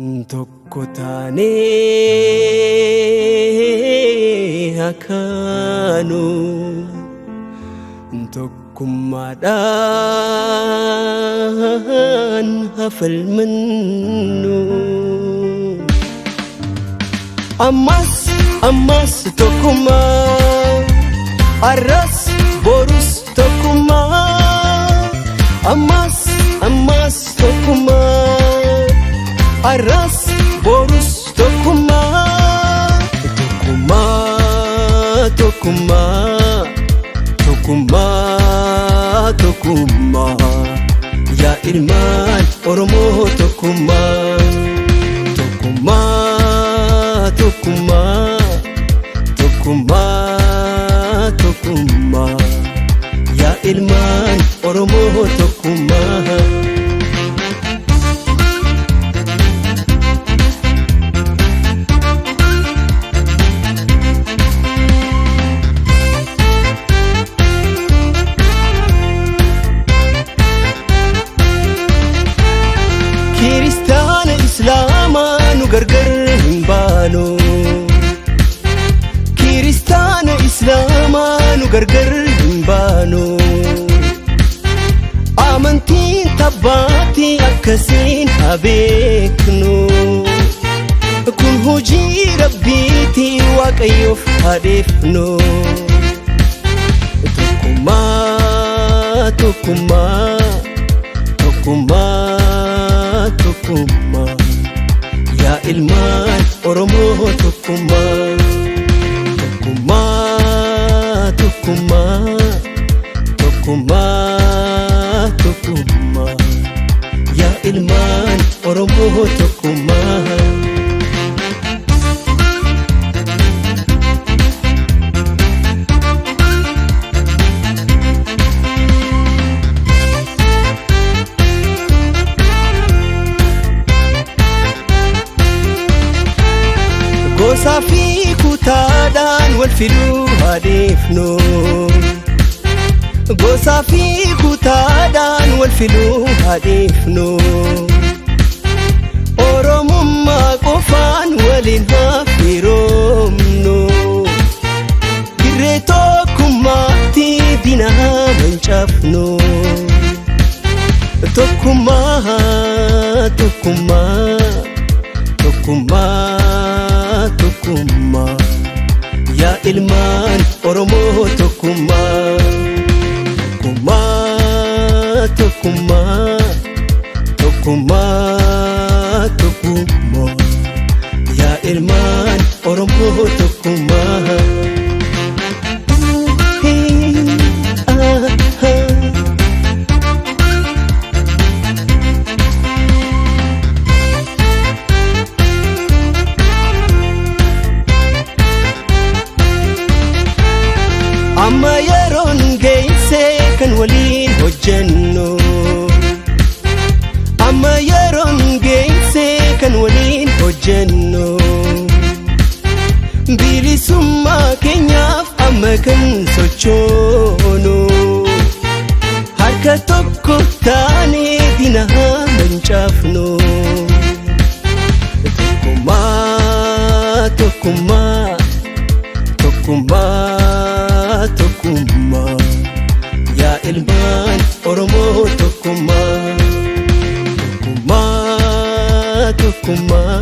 Tokko taanee akaanu tokkummaadhaan hafalmannu. Ammas ammas tokkummaa, arras borus tokkummaa, ammas ammas tokkummaa. Arras borus tokkummaa, tokkummaa, tokkummaa, tokkummaa, tokkummaa, yaa ilmaan Oromoo tokkummaa, tokkummaa, tokkummaa, tokkummaa, tokkummaa, yaa ilmaan Oromoo tokkummaa. Kiristaana Islaamaa nu gargar hin baanu. Kiristaana Islaamaa nu gargar hin baanu. Amantiin tabbaatti akkasiin haa beeknu. Kun hojii Rabbiiti, Waaqayyoof haa dhiifnu. Tokkummaa, tokkummaa, tokkummaa, tokkummaa, yaa ilmaan Oromoo tokkummaa, tokkummaa, tokkummaa, tokkummaa, tokkummaa, yaa ilmaan Oromoo tokkummaa. Gosaa fi kutaadhaan wal filuu haa dhiifnu. Gosaa fi kutaadhaan wal filuu haa dhiifnu. Oromummaa qofaan waliin haa firoomnu. Dirree tokkummaatti diina haa mancaafnu. Tokkummaa, tokkummaa, tokkummaa, tokkummaa, yaa ilmaan Oromoo tokkummaa, tokkummaa, tokkummaa, tokkummaa, tokkummaa, yaa ilmaan Oromoo tokkummaa. Hey, ah, ah. Amma yeroon geesse kan waliin hojjennu. Amma yeroon geesse kan waliin hojjennu. Bilisummaa keenyaaf amma kan sochoonu. Harka tokko taanee diina haa mancaafnu. Tokkummaa, tokkummaa, tokkummaa, tokkummaa, yaa ilmaan Oromoo tokkummaa, tokkummaa, tokkummaa,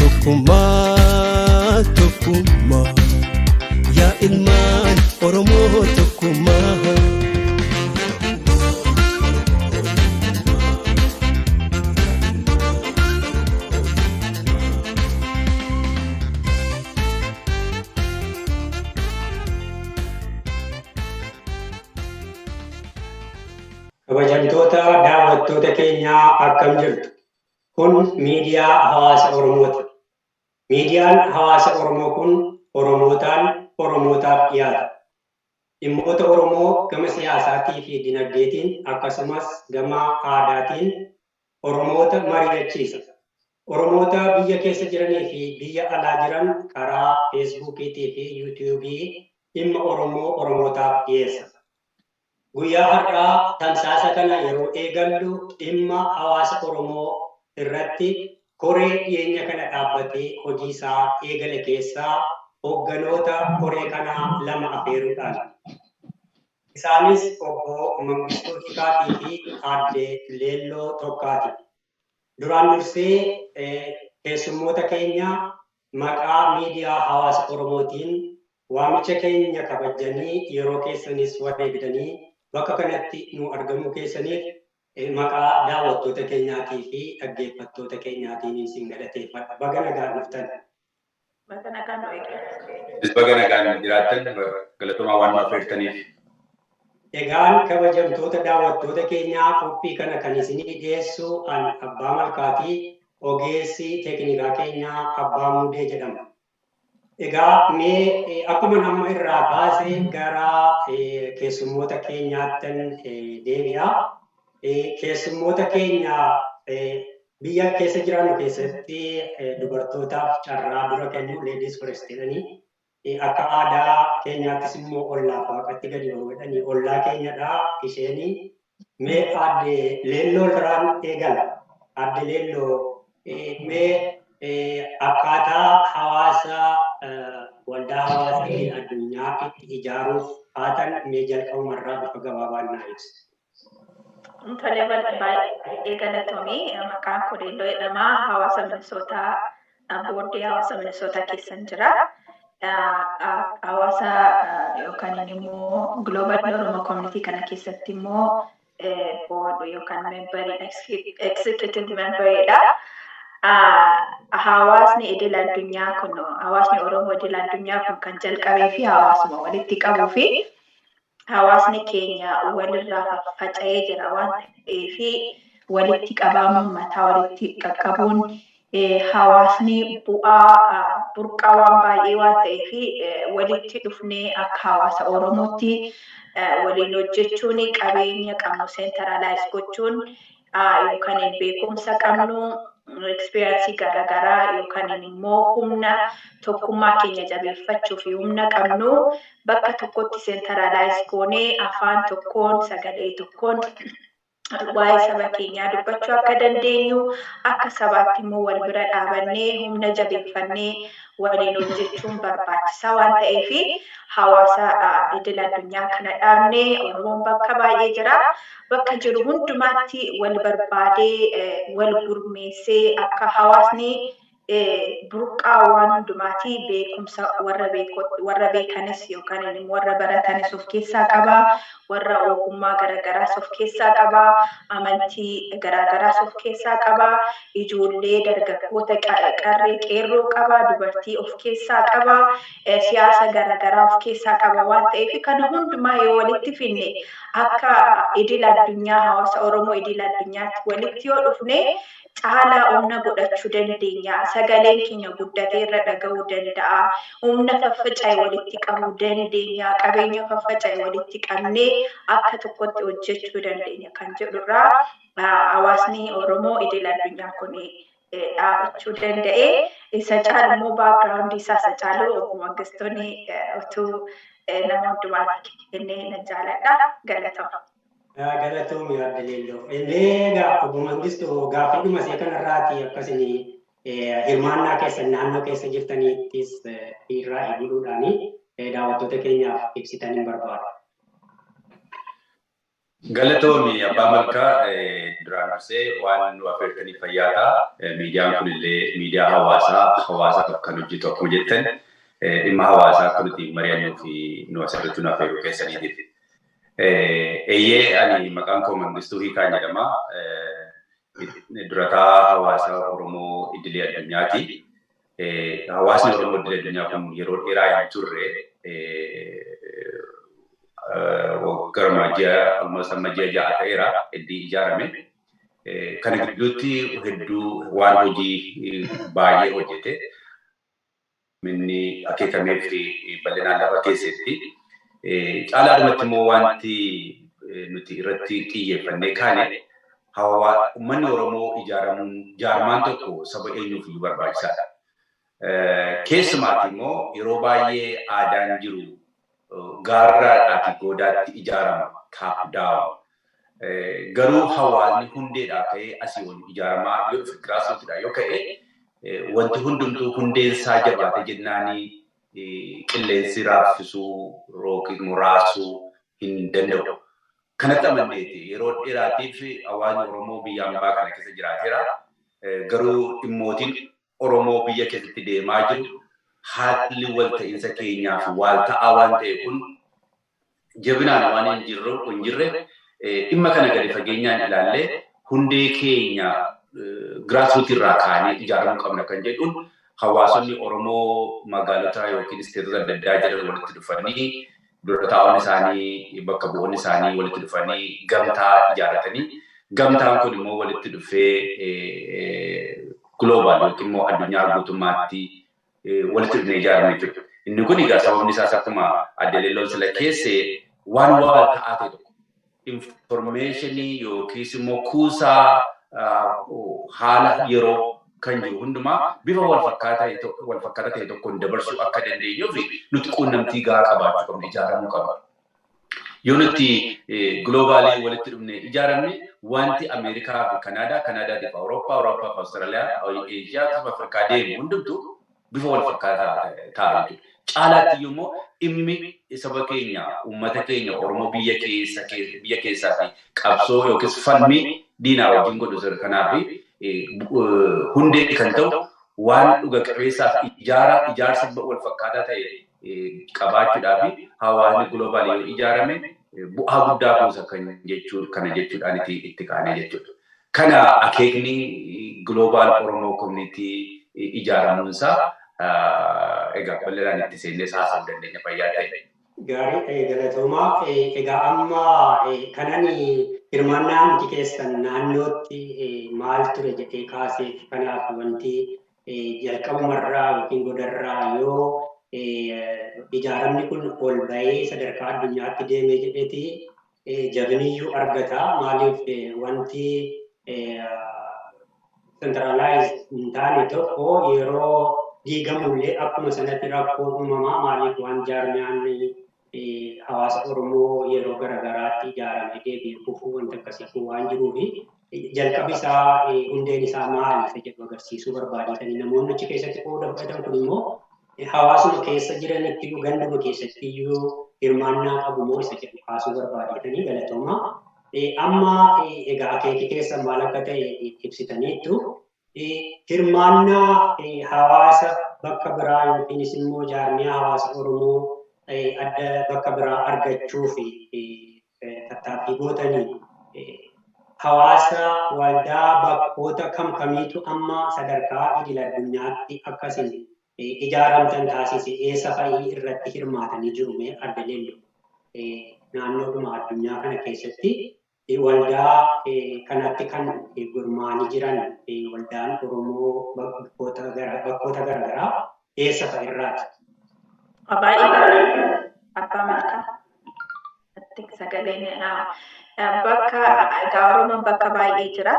tokkummaa, tokkummaa, yaa ilmaan Oromoo tokkummaa. Kabajamtoota daawwattoota keenyaa, akkam jirtu? Kun miidiyaa hawaasa Oromooti. Miidiyaan hawaasa Oromoo kun Oromootaan Oromootaaf dhiyaata. Dhimmoota Oromoo gama siyaasaatii fi dinagdeetiin, akkasumas gama aadaatiin Oromoota mari'achiisa. Oromoota biyya keessa jiranii fi biyya alaa jiran karaa Feesbuukiitii fi Yuutiyuubii dhimma Oromoo Oromootaaf dhiyeessa. Guyyaa har'aa tamsaasa kana yeroo eegallu dhimma hawaasa Oromoo irratti Koree dhiyeenya kana dhaabbatee hojii isaa eegale keessaa hoogganoota koree kanaa lama afeeruudhaan. Isaanis Obbo Mangistuu Hiikaatii fi Aadde Leelloo Tokkaati. Duraan dursee keessummoota keenya maqaa miidiyaa hawaasa Oromootiin waamicha keenya kabajanii yeroo keessanis wareegdanii bakka kanatti nu argamuu keessaniif maqaa daawwattoota keenyaatii fi dhaggeeffattoota keenyaatiin isin galateeffadha. Baga nagaan dhuftan. Baga nagaan nu eegale. Baga nagaan jiraattan, galatoomaa waan nu affeertaniif. Egaan kabajamtoota daawwattoota keenyaa, qophii kana kan isinii dhiyeessu an Abbaa Malkaatii, ogeessi teeknikaa keenyaa Abbaa Muudee jedhama. Egaa mee akkuma nama irraa kaase gara keessummoota keenyaattan deebi'a. Keessummoota keenya, biyya keessa jiraannu keessatti dubartootaaf carraa dura kennu, ladies first jedhanii, akka aadaa keenyaattis immoo ollaaf waaqatti gadi godhanii ollaa keenyadha isheenii. Mee Aadde Leelloo irraan eegala. Aadde Leelloo, mee akkaataa hawaasa waldaa hawaasa addunyaa itti ijaaruuf haatan mee jalqabumarraa bifa gabaabaan naa ibsi. Tole, baay'ee galatoomii. Maqaan koo Leelloo jedhama. Hawaasa Minisootaa, boordii hawaasa Minisootaa keessan jira. Hawaasa yookaan immoo Global Oromo Community kana keessatti immoo board yookaan memberii, executive memberiidha. Hawaasni idil addunyaa kun, hawaasni Oromoo idil addunyaa kun kan jalqabee fi hawaasuma walitti qabuu fi hawaasni keenya walirraa faffaca'ee jira waan ta'eef, walitti qabamuun, mataa walitti qaqqabuun, hawaasni bu'aa burqaa waan baay'ee waan ta'eef, walitti dhufnee akka hawaasa Oromootti waliin hojjechuun, qabeenya qabnu centralize gochuun, yookaan beekumsa qabnu, experience garaagaraa, yookaan immoo humna tokkummaa keenya jabeeffachuu fi humna qabnu bakka tokkotti centralize goonee, afaan tokkoon, sagalee tokkoon waa'ee saba keenyaa dubbachuu akka dandeenyu, akka sabaatti immoo wal bira dhaabannee, humna jabeeffannee waliin hojjechuun barbaachisaa waan ta'eef, hawaasa idil addunyaa kana dhaabnee. Oromoon bakka baay'ee jira. Bakka jiru hundumaatti wal barbaadee, wal gurmeessee, akka hawaasni burqaa waan hundumaati, beekumsa warra beekanis yookaan immoo warra baratanis of keessaa qaba, warra ogummaa garaagaraas of keessaa qaba, amantii garaagaraas of keessaa qaba, ijoollee, dargaggoota, qarree, qeerroo qaba, dubartii of keessaa qaba, siyaasa garaagaraa of keessaa qaba waan ta'eef, kana hundumaa yoo walitti finne, akka idil addunyaa, hawaasa Oromoo idil addunyaatti walitti yoo dhufne, caalaa humna godhachuu dandeenya. Sagaleen keenya guddatee irra dhaga'uu danda'a. Humna faffaca'e walitti qabuu dandeenya. Qabeenya faffaca'e walitti qabnee akka tokkotti hojjechuu dandeenya kan jedhurraa hawaasni Oromoo idil addunyaa kun dhaabachuu danda'e. Isa caalu immoo, background isaa isa caalu Obbo Mangistoonni utuu nama hundumaatti kennee na jaaladha. Galatama. Galatoomi, Aadde Leelloo. Egaa Obbo Mangistuu, gaaffiidhuma ishee kanarraati akkasin hirmaannaa keessan naannoo keessa jirtaniittis irraa eeguudhaani daawwattoota keenyaaf ibsitan hin barbaadu. Galatoomi, Abbaa Malkaa. Duraan dursee waan nu affeertaniif fayyaa ta'a. Miidiyaan kunillee miidiyaa hawaasaa, hawaasaaf kan hojjetu akkuma jettan, dhimma hawaasaa akka nuti mari'annuu fi nu asirratti nu affeeruu keessaniitiif. Eeyyee, ani maqaan koo Mangistuu Hiikaan jedhama. Durataa hawaasa Oromoo idilee addunyaati. Hawaasni Oromoo idilee addunyaa kun yeroo dheeraa hin turre, garuma ji'a, almost amma ji'a 6 ta'eera iddii ijaarame. Kana gidduutti hedduu waan hojii baay'ee hojjete. Inni akeekameef bal'inaan lafa keessatti. Caalaadhumatti immoo wanti nuti irratti xiyyeeffannee kaane, uummanni Oromoo ijaaramuun, jaarmaan tokko saba eenyuuf iyyuu barbaachisaadha. Keessumaati immoo yeroo baay'ee aadaan jiru gaarraadhaa fi goodaatti ijaarama, top down. Garuu hawaasni hundeedhaa ka'ee asii ol ijaaramaa yoo dhufe, grassrootiidhaa yoo ka'e, wanti hundumtuu hundeensaa jabaate jennaanii qilleensi raaffisuu yookiin raasuu hin danda'u. Kanatti amanneeti yeroo dheeraatiif hawaasni Oromoo biyya ambaa kana keessa jiraateera. Garuu dhimmootiin Oromoo biyya keessatti deemaa jiru, haalli walta'iinsa keenyaaf waal ta'aa waan ta'e kun jabinaan waan hin jirre, dhimma kana gadi fageenyaan ilaallee hundee keenya grassroot irraa kaanee ijaaramuu qabna kan jedhuun, hawaasonni Oromoo magaalota yookiin isteetota adda addaa jiran walitti dhufanii, dura taa'onni isaanii, bakka bu'oonni isaanii walitti dhufanii gamtaa ijaarratanii, gamtaan kun immoo walitti dhufee global yookiin immoo addunyaa guutummaatti walitti dhufnee ijaarame jechuudha. Inni kun egaa sababni isaas akkuma adde Leelloon sila keessee waan waal ta'aa ta'e tokko, informationii yookiis immoo kuusaa haala yeroo kan jiru hundumaa bifa wal fakkaataa ta'e tokkoon dabarsuu akka dandeenyuuf nuti quunnamtii gahaa qabaachuu qabna, ijaaramuu qabna. Yoo nuti globalii walitti dhufne ijaaramne, wanti Ameerikaa fi Kanaadaa, Kanaadaa fi Awurooppaa, Awurooppaa fi Awustiraaliyaa, Eeshiyaa fi Afrikaa deemu hundumtuu bifa wal fakkaataa ta'a jechuudha. Caalaatti immoo dhimmi saba keenya, uummata keenya Oromoo biyya keessa biyya keessaa fi qabsoo yookiis falmii diinaa wajjin godhu kanaaf hundee kan ta'u, waan dhuga qabeessaaf ijaara ijaarsa wal fakkaataa ta'e qabaachuudhaa fi hawaasni globalii yoo ijaarame bu'aa guddaa buusa kan jechuu kana jechuudhaan itti kaanee jechuudha. Kana akeekni Global Oromoo Community ijaaramuunsaa egaa bal'inaan itti seennee haasa'uu dandeenya fayyaa ta'e. Gaarii, galatoomaa. Egaa amma kanan hirmaannaa nuti keessan naannootti maal ture jedhee kaaseef, kanaaf wanti jalqabumarraa yookiin godarraa yoo ijaaramni kun ol bahee sadarkaa addunyaatti deemee jedheeti jabiniyyuu argata. Maaliif, wanti centralize hin taane tokko yeroo diigamullee akkuma sanatti rakkoon uumamaa. Maaliif, waan jaarmiyaan hawaasa Oromoo yeroo garaagaraatti ijaaramee deebi'ee kufuu, wanta akkasii kun waan jiruufi, jalqabi isaa, hundeen isaa maali isa jedhu agarsiisuu barbaadetanii. Namoonni achi keessatti qooda fudhatan kun immoo hawaasuma keessa jiranitti iyyuu, ganduma keessatti iyyuu hirmaannaa qabu moo isa jedhu kaasuu barbaadetanii. Galatoomaa. Amma egaa akeeki keessa maal akka ta'e ibsitaniittu. Hirmaannaa hawaasa bakka biraa yookiinis immoo jaarmiyaa hawaasa Oromoo adda bakka biraa argachuuf tattaaffii gootanii, hawaasa waldaa bakkoota kam kamiitu amma sadarkaa idil addunyaatti akkasin ijaaramtan taasise? Eessa fa'ii irratti hirmaatanii jiru mee, adde Leelloo? Naannoodhuma addunyaa kana keessatti waldaa kanatti kan gurmaa'anii jiran, waldaan Oromoo bakkoota garaagaraa eessa fa'i irraati? Baay'ee bareeda. Abbaa Malkaa. Sagaleen bakka egaa Oromoon bakka baay'ee jira.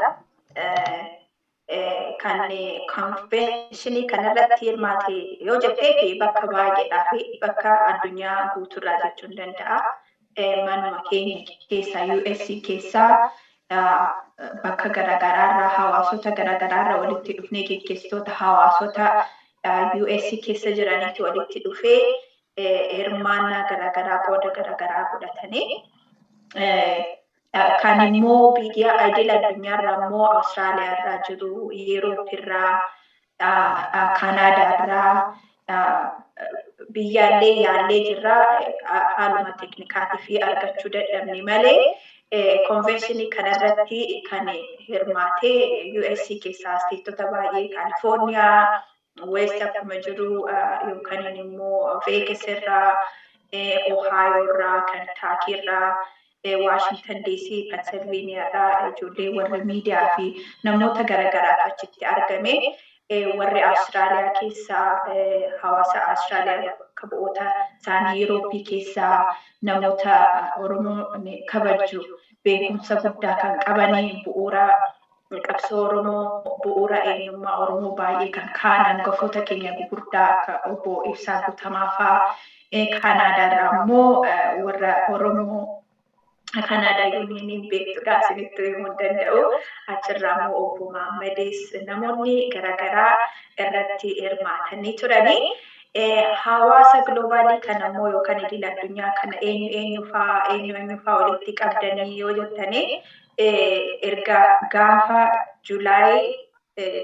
Kan conventionii kanarratti hirmaate yoo jettee fi bakka baay'eedhaa fi bakka addunyaa guutuurraa jechuun danda'a. Manuma keenya keessaa, US keessaa, bakka garaagaraarraa, hawaasota garaagaraarraa walitti dhufnee, geggeessitoota hawaasota US keessa jiranitti walitti dhufee hirmaannaa garaagaraa, qooda garaagaraa godhatanii. Kan immoo biyya idil addunyaarraa immoo Awustiraaliyaarraa jiru, Yuurooppirraa, Kaanaadaarraa, biyyaallee yaallee jirra, haaluma teeknikaatii fi argachuu dadhabne malee, conventionii kanarratti kan hirmaatee US keessaa isteetota baay'ee, Kaalifoorniyaa, West akkuma jiru, yookaan immoo Vegas irraa, Ohio irraa, Kentucky irraa, Washington DC, Pennsylvania irraa ijoollee warra miidiyaa fi namoota garaagaraatu achitti argame. Warri Awustiraaliyaa keessaa hawaasa Awustiraaliyaa bakka bu'oota isaanii, Yurooppii keessaa namoota Oromoo kabaju, beekumsa guddaa kan qabanii, bu'uura qabsoo Oromoo, bu'uura eenyummaa Oromoo baay'ee kan kaan, hangafoota keenya gurguddaa akka obbo Ibsaa Guutamaa fa'aa, Kaanaadaarraa immoo warra Oromoo Kanaadaa Yuuniyeeniin beektudha isinitti himuu hin danda'u. Achirraa immoo obbo Maammadees namoonni garaagaraa irratti hirmaatanii turanii. Hawaasa global kana immoo yookaan idil addunyaa kana eenyu eenyu fa'aa eenyu eenyu fa'aa walitti qabdanii yoo jettanii, erga gaafa July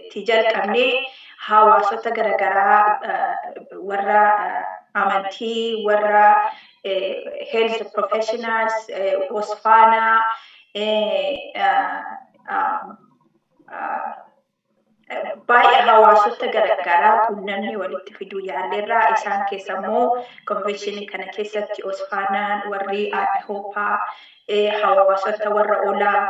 tti jalqabnee hawaasota garaagaraa, warra amantii, warra health professionals, OSFNA, baay'ee hawaasota garaagaraa quunnamni walitti fiduu yaalleerraa. Isaan keessa immoo convention kana keessatti OSFNAn, warri IHOPA, hawaasota warra olaa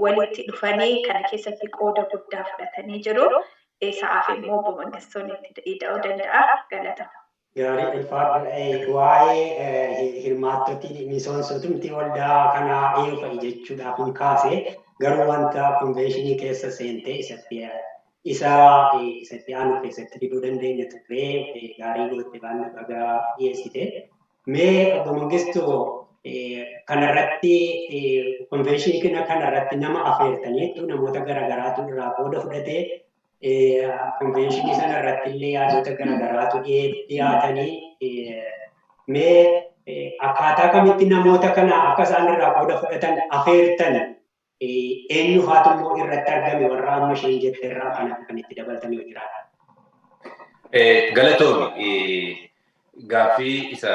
walitti dhufanii kana keessatti qooda guddaa fudhatanii jiru. Sa'aaf immoo obbo Mangistoon itti ida'uu danda'a. Galata. Gaarii, ulfaadha. Waa'ee hirmaattoti miseensotumti waldaa kanaa eenyu fa'i jechuudhaaf hin kaase, garuu wanta convention keessa seentee isatti isa isatti aanu keessatti fiduu dandeenya turre. Gaarii goote, waan bagaa dhiyeessite. Mee obbo Mangistuu, kanarratti, convention kanarratti nama afeertaniitu, namoota garaagaraatu irraa qooda fudhatee, convention sana irratti illee yaadota garaagaraatu dhiyaatanii, mee akkaataa kamitti namoota kana akka isaan irraa qooda fudhatan afeertan? Eenyu faatu immoo irratti argame? Warra amma isheen jette irraa kana kan itti dabaltan yoo jiraata. Galatoomi. Gaaffii isa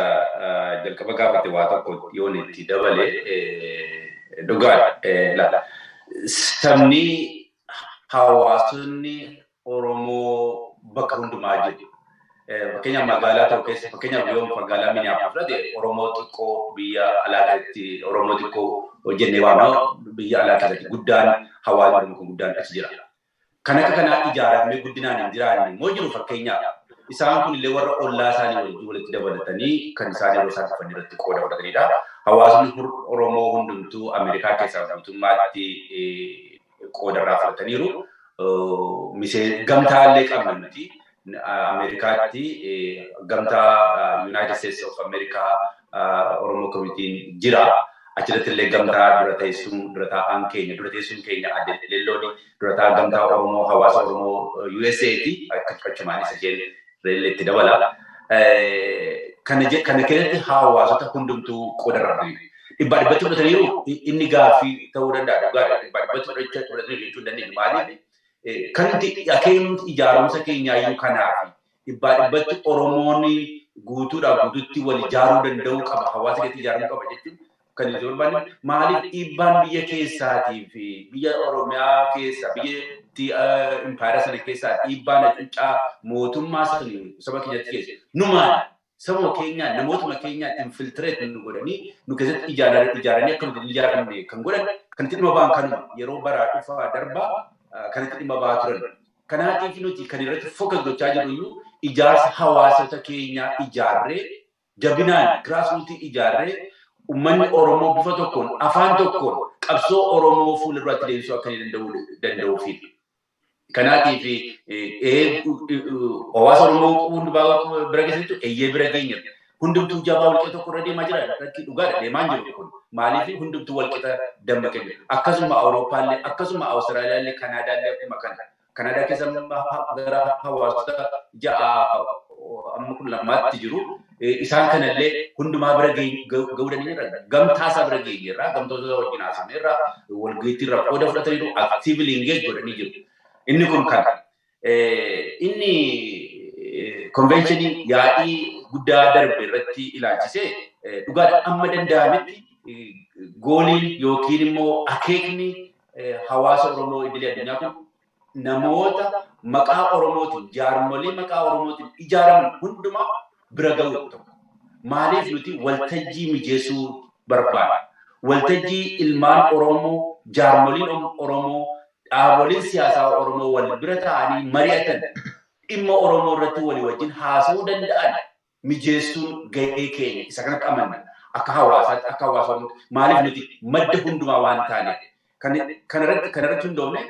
jalqaba gaafate waa tokko yoon itti dabale dhugaadha. Sabni, hawaasonni Oromoo bakka hundumaa jiru. Fakkeenyaaf magaalaa tokko keessa, fakkeenyaaf yoo magaalaa Minneapolis fudhate, Oromoo xiqqoo biyya alaa keessatti, Oromoo xiqqoo hojjennee waamna, biyya alaa keessatti guddaan, hawaasni Oromoo kun guddaan achi jira. Kan akka kanaa ijaaramee guddinaan hin jiraanne immoo jiru. Fakkeenyaaf isaan kun illee warra ollaa isaanii waliin walitti dabalatanii kan isaan yeroo isaan dhufan irratti qooda fudhatanidha. Hawaasni Oromoo hundumtuu Ameerikaa keessaa guutummaatti qooda irraa fudhataniiru. Gamtaa illee qabna nuti. Ameerikaatti gamtaa United States of America Oromoo Communityn jira. Achirratti illee gamtaa dura teessuun, dura taa'aan keenya, dura teessuun keenya Adde Leellooni dura taa'aa gamtaa Oromoo, hawaasa Oromoo USAti. Achumaan isa isheen illee itti dabala. Kana keessatti hawaasota hundumtuu qooda irraa fudhataniiru. Dhibbaa dhibbatti fudhataniiru inni gaaffii ta'uu danda'a, dhugaadha. Dhibbaa dhibbatti fudhataniiru jechuu hin dandeenyu. Maaliif? Kan nuti akeekni ijaarumsa keenyaayyuu kanaafi dhibbaa dhibbatti Oromoon guutuudhaa guutuutti wal ijaaruu danda'uu qaba, hawaasa keessatti ijaaramuu qaba jechuun kan nuti barbaanne. Maaliif? Dhiibbaan biyya keessaatii fi biyya Oromiyaa keessa, biyya impaayera sana keessaa, dhiibbaan hacuuccaa mootummaa sana saba keenyatti keessa numaan sabuma keenyaan, namootuma keenyaan infiltrate nu godhanii nu keessatti ijaaranii akka nuti hin ijaaramne kan godhan, kan itti dhimma ba'an kanuma yeroo baraa dhufaa darbaa kan itti dhimma ba'aa turan. Kanaatiif nuti kan irratti focus gochaa jirru iyyuu ijaarsa hawaasota keenyaa ijaarree, jabinaan grassroots ijaarree, uummanni Oromoo bifa tokkoon, afaan tokkoon qabsoo Oromoo fuulduratti deemsisuu akka inni danda'uufidha. Kanaatiif hawaasa Oromoo hundumaa bira geessisu, eeyyee, bira geenya. Hundumtuu jabaa walqixa tokko irra deemaa jira. Rakkii dhugaadha, deemaa hin jiru kun. Maaliif? Hundumtuu walqixa dammaqee jira. Akkasuma Awurooppaallee, akkasuma Awustiraaliyaallee, Kanaadaallee akkuma kana. Kanaadaa keessa gara hawaasota 6 amma 12tti jiru. Isaan kanallee hundumaa bira gahuu dandeenyeerra. Gamtaa isaa bira geenyeerra. Gamtoota wajjin haasofneerra. Walgahiitti irra qooda fudhataniiru. Actively engage godhanii jiru. Inni kun kana. Inni convention, yaa'ii guddaa darbe irratti ilaalchisee, dhugaadha, amma danda'ametti goaliin yookiin immoo akeekni hawaasa Oromoo idilee addunyaa kun namoota maqaa Oromootiin, jaarmolee maqaa Oromootiin ijaaraman hundumaa bira ga'uu tokko. Maaliif? Nuti waltajjii mijeessuu barbaada. Waltajjii ilmaan Oromoo, jaarmoliin Oromoo, dhaaboliin siyaasaa Oromoo wal bira ta'anii mari'atan, dhimma Oromoo irratti walii wajjin haasa'uu danda'an mijeessuun gahee keenya. Isa kanatti amanna. Akka hawaasaatti, akka hawaasa Oromootti. Maaliif? Nuti madda hundumaa waan taaneef. Kanarratti hundoofne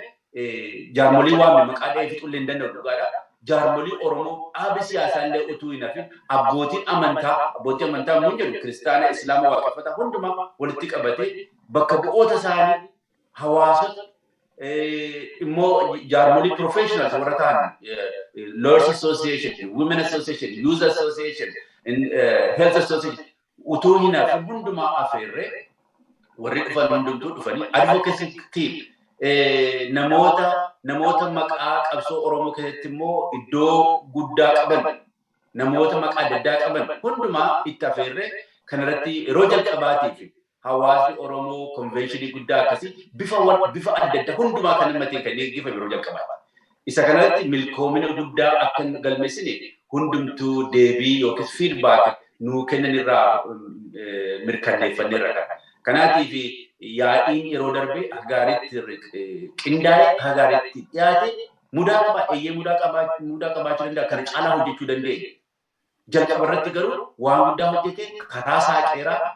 jaarmolii waamne maqaa dhahee fixuu illee hin danda'u, dhugaadha. Jaarmolii Oromoo dhaabi siyaasaa illee utuu hin hafin, abbootiin amantaa immoo jedhu kiristaana, islaama, waaqeffata hundumaa walitti qabatee, bakka bu'oota isaanii, hawaasota immoo jaarmolii professionals warra ta'an, Lawyers Association, Women Association, Youth Association, Health Association utuu hin hafin hundumaa afeerree, warri dhufan hundumtuu dhufanii, advocacy team, namoota maqaa qabsoo Oromoo keessatti immoo iddoo guddaa qaban, namoota maqaa adda addaa qaban hundumaa itti afeerree, kanarratti yeroo jalqabaatiif hawaasni Oromoo conventionii guddaa akkasii bifa adda addaa hundumaa kan hammatee kan geggeeffame yeroo jalqabaati. Isa kanarratti milkoomina guddaa akka galmeessine hundumtuu deebii yookiis feedback nuu kennan irraa mirkaneeffanneerra kana. Kanaatiif yaa'iin yeroo darbe gaariitti qindaa'e, gaariitti dhiyaate, mudaa qaba, eeyyee, mudaa qabaachuu danda'a, kana caalaa hojjechuu dandeenya. Jalqaba irratti garuu waan guddaa hojjete, karaa saaqeeraa,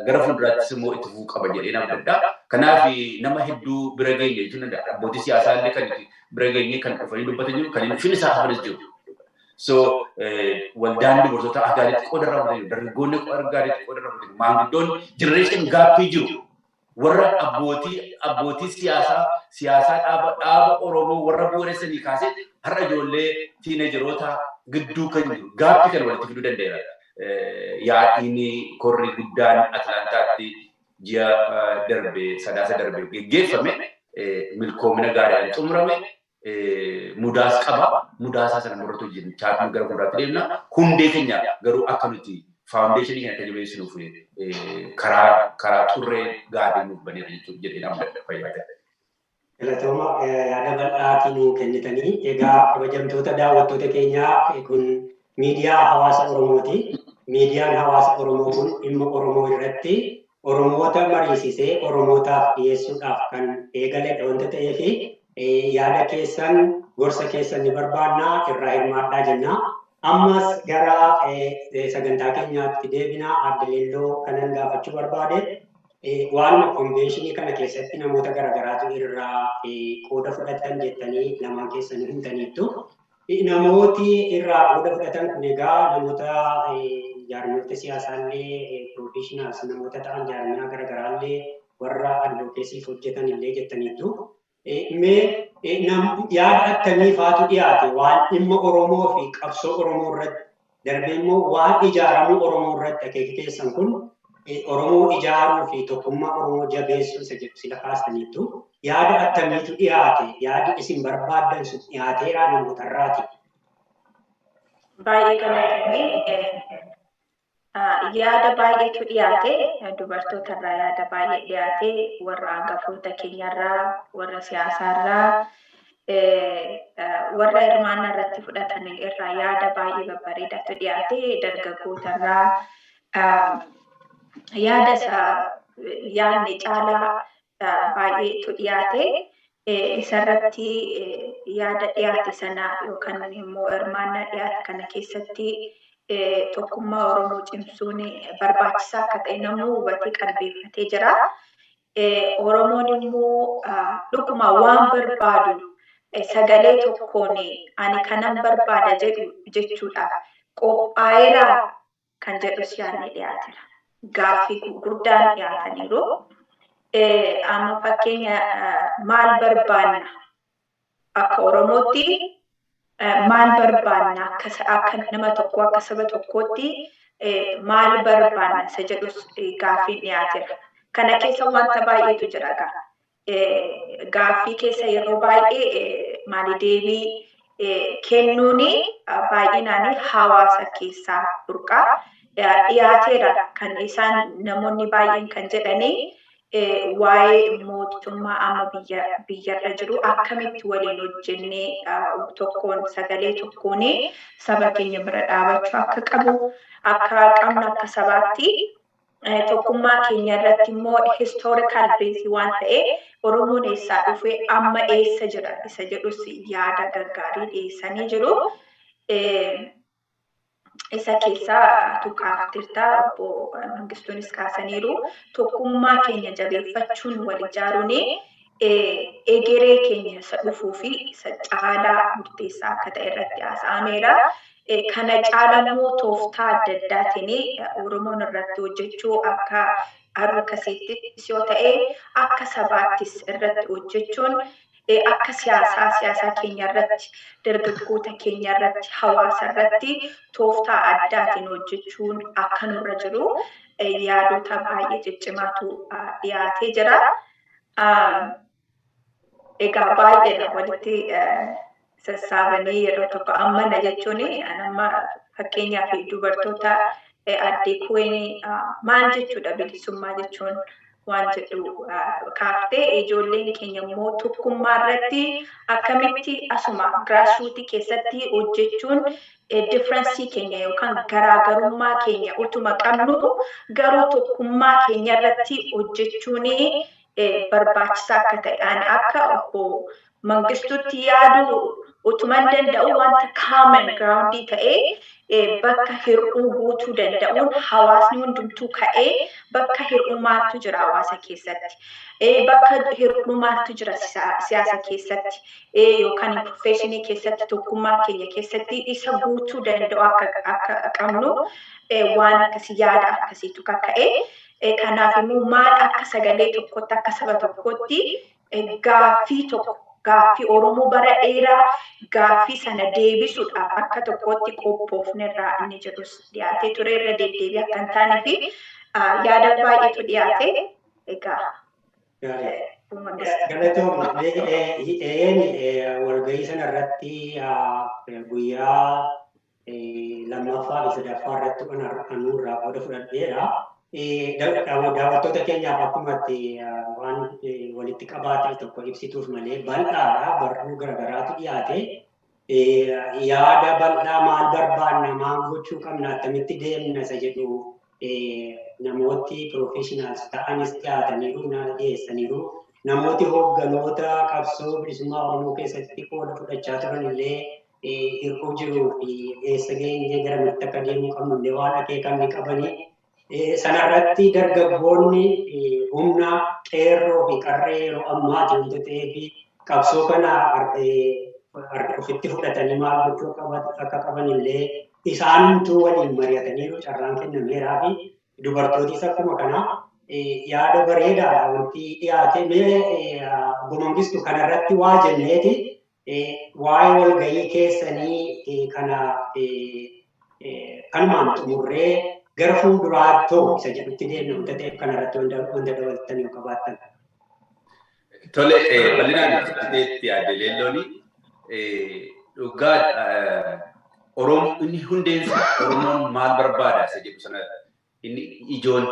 gara fuulduraattis immoo itti fufuu qaba jedhee nama adda. Kanaaf nama hedduu bira geenye jechuun danda'a. Abbootii siyaasaa illee kan bira geenye, kan dhufanii dubbatan jiru, kan hin dhufin isaa hafanis jiru. So waldaan dubartoota gaariitti qooda irraa fudhatan, dargaggoonni gaariitti qooda irraa fudhatan, maanguddoonni, generation gapii jiru. Warra abbootii siyaasaa dhaaba Oromoo warra bu'uuressanii kaasee har'a ijoollee teenageroota gidduu kan jiru gapii kan walitti fiduu danda'eera. Yaa'iin korri guddaan Atlaantaatti ji'a darbe, Sadaasa darbe geggeeffame milkoomina gaariidhaan xumurame. Mudaas qaba. Mudaasaa sana nurratti hojjechaa gara fuulduraatti deemna. Hundee keenya garuu akka nuti foundationii keenya akka jabeessinuuf karaa xurree gaarii nuuf baneera jechuudha jedhee nama fayyaa ta'e. Galatooma, yaada bal'aatii nuu kennitanii. Egaa kabajamtoota daawwattoota keenyaa, kun miidiyaa hawaasa Oromooti. Miidiyaan hawaasa Oromoo kun dhimma Oromoo irratti Oromoota mariisisee Oromootaaf dhiyeessuudhaaf kan eegaledha wanta ta'eef, yaada keessan, gorsa keessan ni barbaannaa, irraa hirmaadhaa jenna. Ammas gara sagantaa keenyaatti deebinaa. Adde Leelloo kanan gaafachuu barbaade, waanuma conventionii kana keessatti namoota garaagaraatu irraa qooda fudhatan jettanii lamaan keessanii himtaniittu. Namooti irraa qooda fudhatan kun egaa namoota jaarmiyoota siyaasaallee, professionals namoota ta'an, jaarmiyaa garaagaraallee, warra advocacyf hojjetan illee jettaniittu. Mee yaada akkamii faatu dhiyaate waan dhimma Oromoo fi qabsoo Oromoo irratti, darbee immoo waan ijaaramuu Oromoo irratti? Akeeki keessan kun Oromoo ijaaruu fi tokkummaa Oromoo jabeessuu isa jedhu sila kaastaniittu. Yaada akkamiitu dhiyaate? Yaadi isin barbaaddan sun dhiyaateeraa namootarraati? Baay'ee galatoomi. Yaada baay'eetu dhiyaate. Dubartootarraa yaada baay'ee dhiyaate, warra hangafoota keenyarraa, warra siyaasaarraa, warra hirmaannaa irratti fudhatan irraa yaada baay'ee babbareedaatu dhiyaate. Dargaggootarraa yaada isa yaadne caalaa baay'eetu dhiyaate. Isarratti yaada dhiyaate sana yookaan immoo hirmaannaa dhiyaate kana keessatti tokkummaa Oromoo cimsuun barbaachisaa akka ta'e namuu hubatee qalbeeffatee jira. Oromoon immoo dhuguma waan barbaadu sagalee tokkoon "ani kanan barbaada" jedhu jechuudha. Qophaa'eera kan jedhus yaadni dhiyaateera. Gaaffii gurguddaan dhiyaataniiru. Amma fakkeenya, maal barbaanna? Akka Oromootti maal barbaanna? Akka nama tokkoo, akka saba tokkootti maal barbaanna isa jedhus gaaffiin dhiyaateera. Kana keessa wanta baay'eetu jira egaa. Gaaffii keessa yeroo baay'ee maali deebii kennuuni baay'inaan hawaasa keessaa burqaa. Dhiyaateera kan isaan namoonni baay'een kan jedhanii, waa'ee mootummaa amma biyyarra jiru akkamitti waliin hojjennee tokkoon sagalee tokkoon saba keenya bira dhaabachuu akka qabu, akka qabnu, akka sabaatti tokkummaa keenya irratti immoo historical base waan ta'e, Oromoon eessaa dhufee amma eessa jira isa jedhus yaada gaggaarii dhiyeessanii jiru. Isa keessaa tuqaaftirtaa, obbo Mangistuunis kaasaniiru. Tokkummaa keenya jabeeffachuun, wal ijaaruun Egeree keenya isa dhufuu fi isa caalaa murteessaa akka ta'e irratti haasa'ameera. Kana caala immoo tooftaa adda addaatiin Oromoon irratti hojjechuu akka advocacyttis yoo ta'e, akka sabaattis irratti hojjechuun, akka siyaasaa keenya irratti, dargaggoota keenya irratti, hawaasa irratti tooftaa addaatiin hojjechuun akka nurra jiru yaadota baay'ee ciccimaatu dhiyaatee jira. Egaa baay'eedha walitti sassaabanii yeroo tokko ammana jechuun. Amma fakkeenyaaf dubartoota addee kuween maal jechuudha, bilisummaa jechuun waan jedhu kaaftee, ijoolleen keenya immoo tokkummaa irratti akkamitti asuma grassrootii keessatti hojjechuun, difference keenya yookaan garaagarummaa keenya utuma qabnu garuu tokkummaa keenya irratti hojjechuun barbaachisaa akka ta'e, ani akka obbo Mangistutti yaadu utuman danda'u, wanta common groundii ta'ee bakka hir'uu guutuu danda'uun hawaasni hundumtuu ka'ee, bakka hir'uu maaltu jira hawaasa keessatti, bakka hir'uu maaltu jira siyaasa keessatti yookaan professionii keessatti, tokkummaa keenya keessatti isa guutuu danda'u akka qabnu waan akkasii yaada akkasiitu kakka'e. Kanaaf immoo maal akka sagalee tokkotti, akka saba tokkotti gaaffii tokko, gaaffii Oromoo bara dheeraa, gaaffii sana deebisuudhaaf akka tokkotti qophoofnerraa inni jedhus dhiyaatee ture. Irra deddeebii akka hin taanee fi yaada baay'eetu dhiyaate egaa. Galatoomna. Walgahii sana irratti guyyaa lammaffaa fi sadaffaa irratti anuurraa qooda fudhadheera. Daawwattoota keenyaaf akkuma itti waan walitti qabaa ta'e tokko ibsituuf malee bal'aadha. Barruu garaagaraatu dhiyaate. Yaada bal'aa maal barbaanna, maal gochuu qabna, akkamitti deemna isa jedhu namooti professionals ta'anis dhiyaataniiru, dhiyeessaniiru. Namooti hoogganoota qabsoo bilisummaa Oromoo keessatti qooda fudhachaa turan illee hir'uu jiruu fi eessa geenye, garamitti akka deemuu qabnu illee waan akeekan ni qabanii. Sanarratti dargaggoonni humna qeerroo fi qarree yeroo ammaati wanta ta'eef, qabsoo kana ofitti fudhatanii maal gochuu akka qaban illee isaanumtuu waliin mari'ataniiru, carraan kennameeraa fi dubartootis akkuma kana yaada bareedaadha wanti dhiyaate. Mee obbo Mangistu, kanarratti waa jenneeti waa'ee walgahii keessanii kana kanumaan xumurree gara fuulduraatti isa jedhutti deemna wanta ta'eef, kanarratti wanta dabaltan yoo qabaattan. Tole, bal'inaan ibsiteetti yaadde leellooni. Dhugaa Oromoo inni hundeensa Oromoon maal barbaada isa jedhu sana inni ijoon.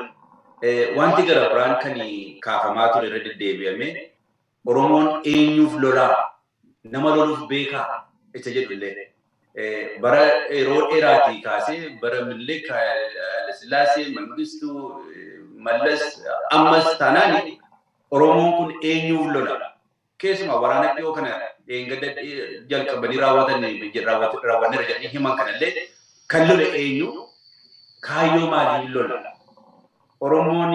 Wanti gara biraan kan kaafamaa ture irra deddeebi'ame, Oromoon eenyuuf lolaa, nama loluuf beekaa isa jedhu illee, bara yeroo dheeraatii kaasee, bara Minilik, Sillaasee, Mangistuu, Mallas, ammas taanaan Oromoon kun eenyuuf lola? Keessumaa waraana dhiyoo kana dheengadda jalqabanii raawwatan, raawwanneera jedhanii himan kanallee, kan lole eenyu? Kaayyoo maaliin lola? Oromoon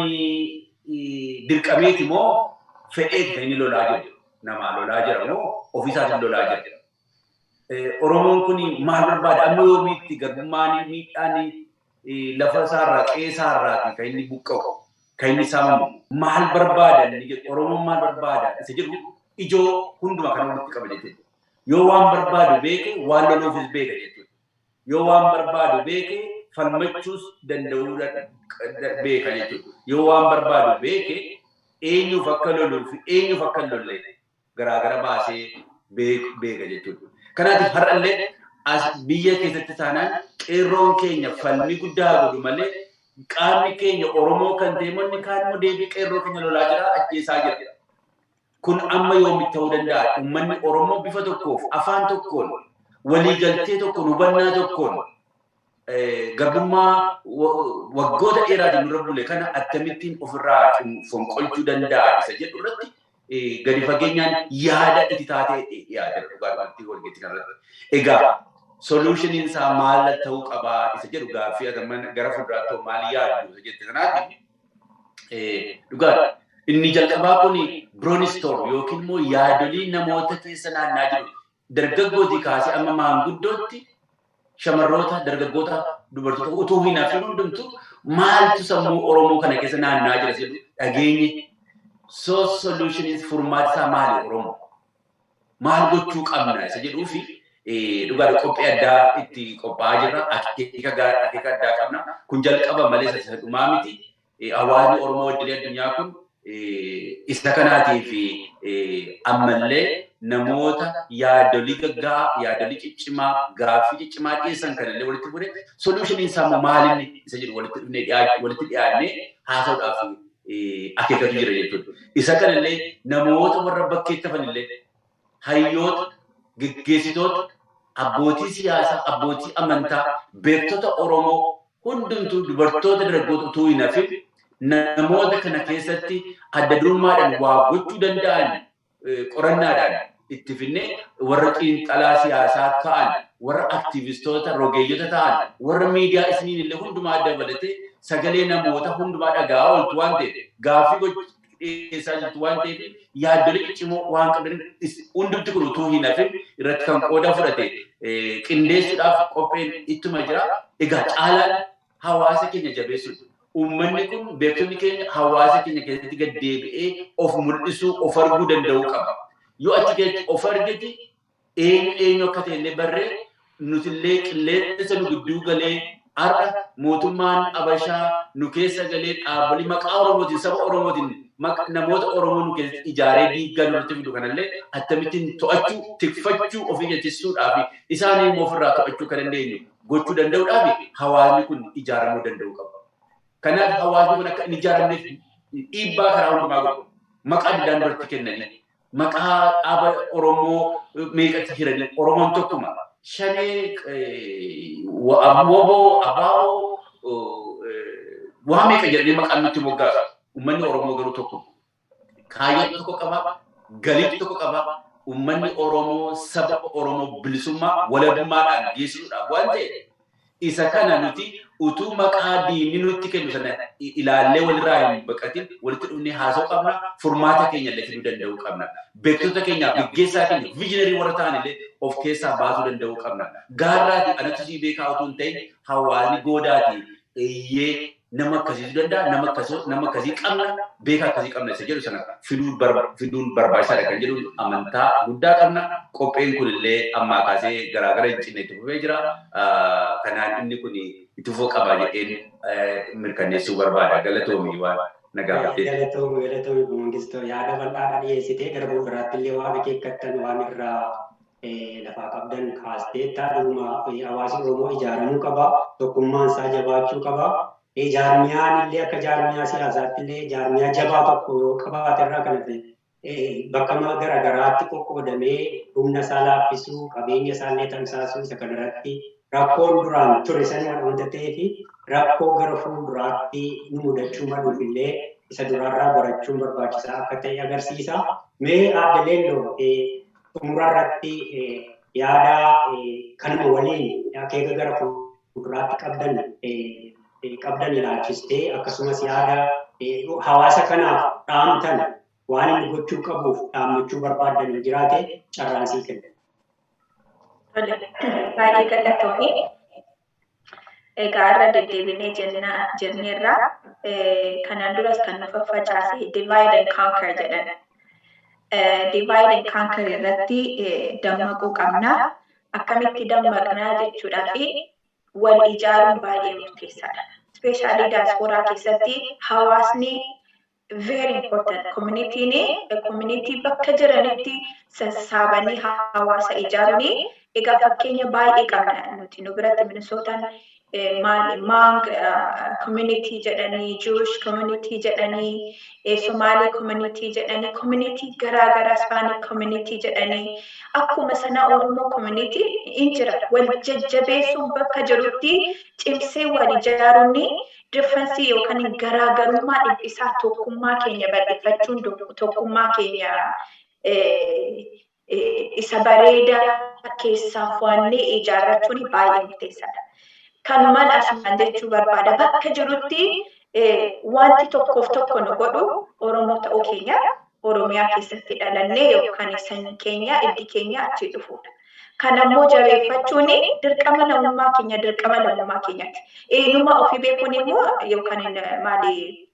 dirqameeti moo fedheeti kan inni lolaa jiru? Namaa lolaa jira moo ofiisaatiin lolaa jira? Oromoon kun maal barbaada? Amma yoomiitti garbummaan, miidhaan, lafa isaarraa, qe'ee isaarraati kan inni buqqa'u, kan inni saamamu? Maal barbaada inni jedhu, Oromoon maal barbaada isa jedhu ijoo hundumaa kan walitti qaba jechuudha. Yoo waan barbaadu beeke, waan loluufis beeka jechuudha. Yoo waan barbaadu beeke, falmachuus danda'uu beeka jechuudha. Yoo waan barbaadu beeke, eenyuuf akka loluu fi eenyuuf akka hin lolle garaagara baasee beeka jechuudha. Kanaatiif har'allee as biyya keessatti taanaan qeerroon keenya falmii guddaa godhu malee, qaamni keenya Oromoo kan ta'e manni kaan immoo deebii qeerroo keenya lolaa jira, ajjeesaa jira. Kun amma yoomitti ta'uu danda'a? Uummanni Oromoo bifa tokkoof, afaan tokkoon, waliigaltee tokkoon, hubannaa tokkoon garbummaa waggoota dheeraatiin nurra bule kana akkamittiin ofirraa fonqolchuu danda'a isa jedhu irratti gadi fageenyaan yaada itti taatee dhiyaate dhugaadhumatti walgeetti kanarratti. Egaa solutioniin isaa maal ta'uu qabaa isa jedhu, gaaffii gara fuulduraatti maal yaaddu isa jette kanaatiif, dhugaadha. Inni jalqabaa kun brainstorm yookiin immoo yaadolii namoota keessa naannaa jiru, dargaggootii kaasee amma maanguddootti, shamarroota, dargaggoota, dubartoota utuu hin hafin hundumtu maaltu sammuu Oromoo kana keessa naannaa jira jedhu dhageenye. So solution is, furmaati isaa maali, Oromoo? Maal gochuu qabna isa jedhuu fi dhugaadha qophii addaa itti qophaa'aa jirra. Akeeka addaa qabna. Kun jalqaba malee isa dhumaa miti. Hawaasni Oromoo idilee addunyaa kun isa kanaatiif ammallee namoota yaadolii gaggaa, yaadolii ciccimaa, gaaffii ciccimaa dhiyeessan kanallee walitti fuudhee solutioniin isaa immoo maalinni isa jedhu walitti dhufnee walitti dhiyaannee haasa'uudhaaf akeekatu jira jechuudha. Isa kanallee namoota warra bakkeetti hafanillee, hayyoota, geggeessitoota, abbootii siyaasaa, abbootii amantaa, beektota Oromoo hundumtuu, dubartoota, dargaggoota utuu hin hafin, namoota kana keessatti adda durummaadhaan waa gochuu danda'an qorannaadhaan itti finnee, warra xiinxalaa siyaasaa ta'an, warra aktiivistoota rogeeyyota ta'an, warra miidiyaa isiniin illee hundumaa dabalatee, sagalee namoota hundumaa dhaga'aa ooltu waan ta'eef, gaaffii dhiyeessaa jirtu waan ta'eef, yaaddolee ciccimoo waan qabdan hundumti kun utuu hin hafin irratti kan qooda fudhate qindeessuudhaaf qopheen ittuma jira. Egaa caalaan hawaasa keenya jabeessuudha. Uummanni kun, beektonni keenya hawaasa keenya keessatti gad deebi'ee of mul'isuu, of arguu danda'uu qaba. Yoo achi keessatti of argite, eenyu eenyu akka ta'e illee barree, nutillee qilleensa nu gidduu galee, har'a mootummaan Abashaa nu keessa galee, dhaabbolii maqaa Oromootiin, saba Oromootiin, namoota Oromoo nu keessatti ijaaree diiggaa nurratti fidu kanallee akkamittiin to'achuu, tikfachuu, ofii jechissuudhaaf, isaanii immoo ofirraa to'achuu kan dandeenyu gochuu danda'uudhaaf hawaasni kun ijaaramuu danda'uu qaba. Kanaaf hawaasni kun akka hin ijaaramneef dhiibbaa karaa hundumaa godhu. Maqaa addaan duratti kennanii, maqaa dhaaba Oromoo meeqatti hiranii, Oromoon tokkuma. Shanee, WBO, ABO, waa meeqa jedhanii maqaan nutti moggaasu. Uummanni Oromoo garuu tokko. Kaayyoo tokko qaba, galii tokko qaba. Uummanni Oromoo saba Oromoo bilisummaa walabummaadhaan geessisuudhaaf waan ta'eef, isa kana nuti utuu maqaa diinni nutti kennu sana ilaallee walirraa hin baqatin walitti dhufnee haasa'uu qabna, furmaata keenya illee fiduu danda'uu qabna. Beektota keenyaaf, gaggeessaa keenya, visionary warra ta'an illee of keessaa baasuu danda'uu qabna. Gaarraati anatu sii beekaa utuu hin ta'in, hawaasni goodaati eeyyee nama akkasiitu danda'a, nama akkasii, nama akkasii qabna, beekaa akkasii qabna isa jedhu sana fiduun barbaachisaadha kan jedhu amantaa guddaa qabna. Qopheen kun illee ammaa kaasee garaagara hin cinne itti fufee jira. Kanaan inni kun itti fufuu qaba jedheen mirkaneessuu barbaada. Galatoomii waan nagaa fidee. Galatoomii, galatoomii Mangistoo, yaada bal'aadha dhiyeessitee, gara fuulduraatti illee waan akeekkattan, waan irraa lafaa qabdan kaasteetta. Dhuguma hawaasni Oromoo ijaaramuu qaba. Tokkummaan isaa jabaachuu qaba. Jaarmiyaan illee akka jaarmiyaa siyaasaatti illee jaarmiyaa jabaa tokko yoo qabaate irraa kan hafe, bakka garaagaraatti qoqqoodamee humna isaa laaffisuu, qabeenya isaa illee tamsaasuu, isa kanarratti rakkoon duraan ture sana wanta ta'eef, rakkoo gara fuulduraatti nu mudachuu maluuf illee isa duraarraa barachuun barbaachisaa akka ta'e agarsiisa. Mee Aadde Leelloo, xumura irratti yaada kanuma waliin akeeka gara fuulduraatti qabdan ilaalchistee, akkasumas yaada hawaasa kanaaf dhaamtan, waan inni gochuu qabuuf dhaammachuu barbaaddan yoo jiraate, carraan sii kenna. Baay'ee galatoomii. Egaa irra deddeebinee jenneerra, kanaan duras kan nu faffacaase divide and conquer jedhan. Divide and conquer irratti dammaquu qabna. Akkamitti dammaqnaa jechuudhaa fi wal ijaaruun baay'ee murteessaadha. Especially daasporaa keessatti hawaasni very important. Communityin, community bakka jiranitti sassaabanii hawaasa ijaaruuni. Egaa fakkeenya baay'ee qabna nuti nu biratti. Minisootaan maali, Hmong community jedhanii, Jewish community jedhanii, Somali community jedhanii, community garaa garaa, Hispanic community jedhanii, akkuma sana Oromoo community in jira. Wal jajjabeessuun, bakka jirutti cimsee wal ijaaruun, difference yookaan garaagarummaa dhiphisaa tokkummaa keenya bal'ifachuun, tokkummaa keenya isa bareedaa keessaa fo'annee ijaarrachuun baay'ee murteessaadha. Kanumaan asumaan jechuu barbaada. Bakka jirutti Wanti tokkoof tokko nu godhu Oromoo ta'uu keenya, Oromiyaa keessatti dhalannee yookaan sanyii keenya, iddi keenya achi dhufuudha. Kanammoo jabeeffachuun dirqama namummaa keenya, dirqama lammummaa keenyaati. Eenyummaa ofii beekuun immoo yookaan maali,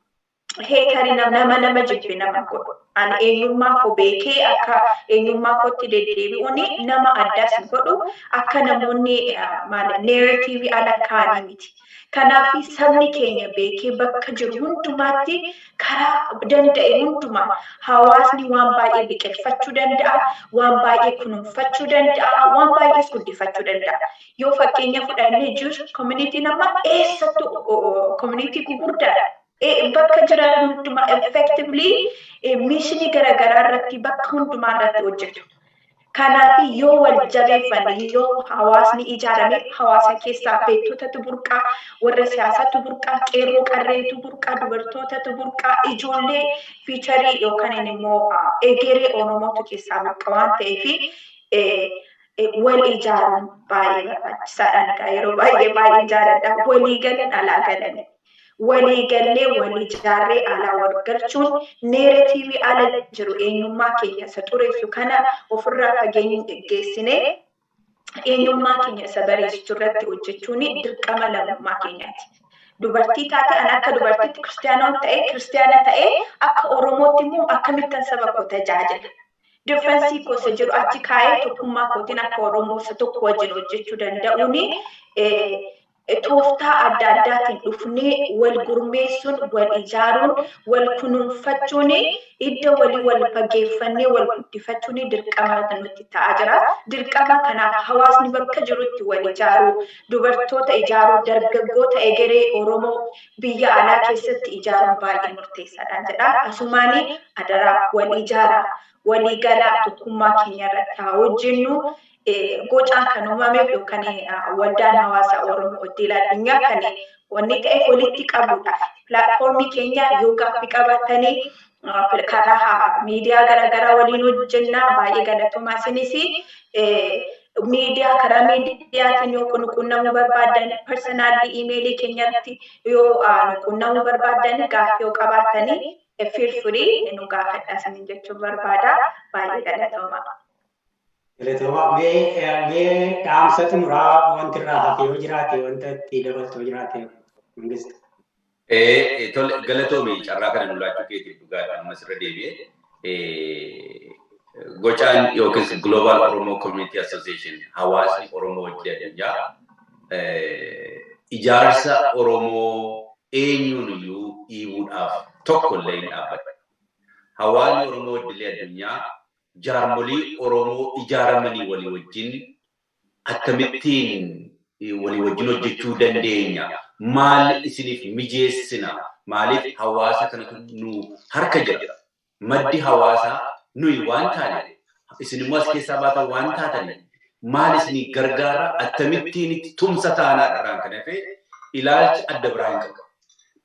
heekari nama nama jibbe nama godhu. Ani eenyummaa koo beekee akka eenyummaa kootti deddeebi'uun nama addaas godhu, akka namoonni maali narrative ala kaanii miti. Kanaaf sabni keenya beekee bakka jiru hundumaatti karaa danda'e hundumaa hawaasni waan baay'ee biqilfachuu danda'a, waan baay'ee kunuunfachuu danda'a, waan baay'ees guddifachuu danda'a. Yoo fakkeenya fudhannee, Jewish community nama eessattuu community gurguddaadha. Bakka jiran hundumaa effectively mission garaagaraa irratti, bakka hundumaa irratti hojjetu. Kanaaf yoo wal jabeeffanne, yoo hawaasni ijaarame, hawaasa keessaa beektotatu burqaa, warra siyaasatu burqaa, qeerroo qarreetu burqaa, dubartootatu burqaa, ijoollee future yookaan immoo egeree Oromootu keessaa burqa waan ta'eef, wal ijaaruun baay'ee barbaachisaadha. Yeroo baay'ee baay'ee jaaladha. Walii galan alaa galani. Walii gallee, wal ijaarree, alaa wal galchuun narrative ala jiru eenyummaa keenya isa xureessu kana ofirraa fageenya geessinee eenyummaa keenya isa bareechuu irratti hojjechuun dirqama lammummaa keenyaati. Dubartii taate, an akka dubartiitti kiristaana ta'ee, akka Oromootti immoo akkamittan saba koo tajaajila? Difference koo isa jiru achi kaa'ee tokkummaa kootiin akka Oromoo isa tokko wajjin hojjechuu danda'uuni tooftaa adda addaatiin dhufnee wal gurmeessuun, wal ijaaruun, wal kunuunfachuun, idda walii wal fageeffannee wal guddifachuun dirqama nutti ta'aa jira. Dirqama kanaaf hawaasni bakka jirutti wal ijaaruu, dubartoota ijaaruu, dargaggoota egeree Oromoo biyya alaa keessatti ijaaruun baay'ee murteessaadha jedha. Asumaanii adaraa wal ijaaraa, walii galaa, tokkummaa keenya irratti haa hojjennu. Gocaan kan uumameef yookaan waldaan hawaasa Oromoo idil addunyaa kan wanni ta'eef walitti qabuudhaaf. Platform keenya yoo gaaffii qabaatanii karaa miidiyaa garaagaraa waliin hojjennaa. Baay'ee galatoomaa. Isinis miidiyaa, karaa miidiyaatiin yoo qunnamuu barbaadan, personally email keenyatti yoo qunnamuu barbaadan, gaaffii yoo qabaatanii, feel free nu gaafadha isiniin jechuun barbaada. Baay'ee galatoomaa. Galatoomaa. Mee dhaamsa xumuraa wanti irraa hafe yoo jiraate, wanta itti dabaltu yoo jiraate, Mangistu. Galatoomi, carraa kana nu laachuu keetiif. Dhugaadha, ammas irra deebi'ee. Gocaan yookiis Global Oromo Community Association, hawaasni Oromoo hojii addunyaa, ijaarsa Oromoo eenyuun iyyuu dhiibuudhaaf tokko illee hin dhaabbatu. Hawaasni Oromoo idilee addunyaa jaarmolii Oromoo ijaaramanii walii wajjin akkamittiin walii wajjin hojjechuu dandeenya? Maal isiniif mijeessina? Maaliif hawaasa kanatu nu harka jira? Maddi hawaasaa nuyi waan taane, isin immoo as keessaa baatan waan taataniif, maal isinii gargaara, akkamittiin itti tumsa taanaadha kan hafe ilaalcha adda biraa hin qabu.